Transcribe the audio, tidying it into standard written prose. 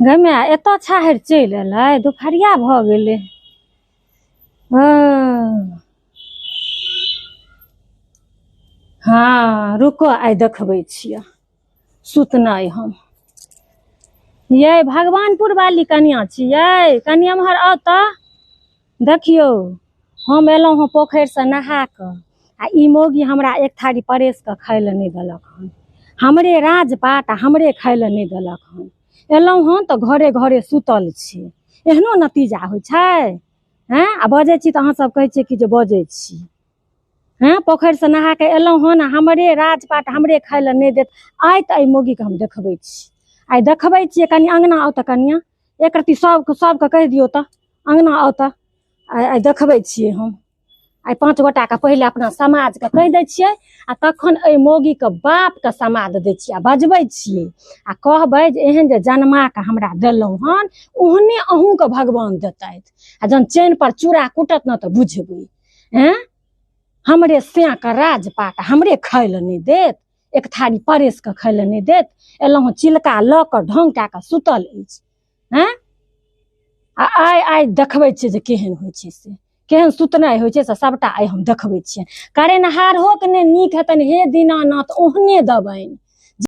गै माय, एतऽ छाहरि चलि एलै, दुपहरिया भऽ गेलै। हँ, रुको, आइ देखबै छियै सुतनाइ हम। यै भगवानपुर वाली कनिया छियै, कनि एम्हर आउ तऽ। देखियौ, हम एलहुँ हँ पोखरिसँ नहा कऽ आ ई मौगी हमरा एक थारी परसि कऽ खाय लए नहि देलक हन। हमरे राजपाट आ हमरे खाय लए नहि देलक हन। एलहुँ हन तऽ घरे घरे सुतल छी। एहनो नतीजा होइ छै? हँ, आ बजै छी तऽ अहाँ सब कहै छियै कि जे बजै छी। हँ, पोखरिसँ नहा कऽ एलहुँ हन आ हमरे राजपाट हमरे खाय लए नहि देत। आइ तऽ एहि मौगीके हम देखबै छी, आइ देखबै छियै। कनि अङ्गना आउ तऽ कनिआ, एक रत्ती सबके सबके कहि दियौ तऽ अङ्गना आउ तऽ। आइ आइ देखबै छियै हम। आइ 5 गोटाके पहिले अपना समाजके कहि दै छियै आ तखन एहि मौगीके बापके समाद दै छियै आ बजबै छियै आ कहबै जे एहन जे जन्माके हमरा देलहुँ हन, ओहने अहूँके भगवान देतथि। आ जहन चैन पर चूड़ा कुटत ने तऽ बुझबै। हैं, हमरे सैंके राजपाट हमरे खाय लए नहि देत, एक थारी परसि कऽ खाय लए नहि देत। एलहुँ हँ चिलका लऽ कऽ ढङ्ग कए कऽ सुतल अछि। हैं, आ आइ आइ देखबै छियै जे केहन होइ छै, से केहन सुतनाइ होइ छै, से सबटा आइ हम देखबै छियै। करेनहारहोके नहि नीक हेतनि। हे दीनानाथ, ओहने देबनि।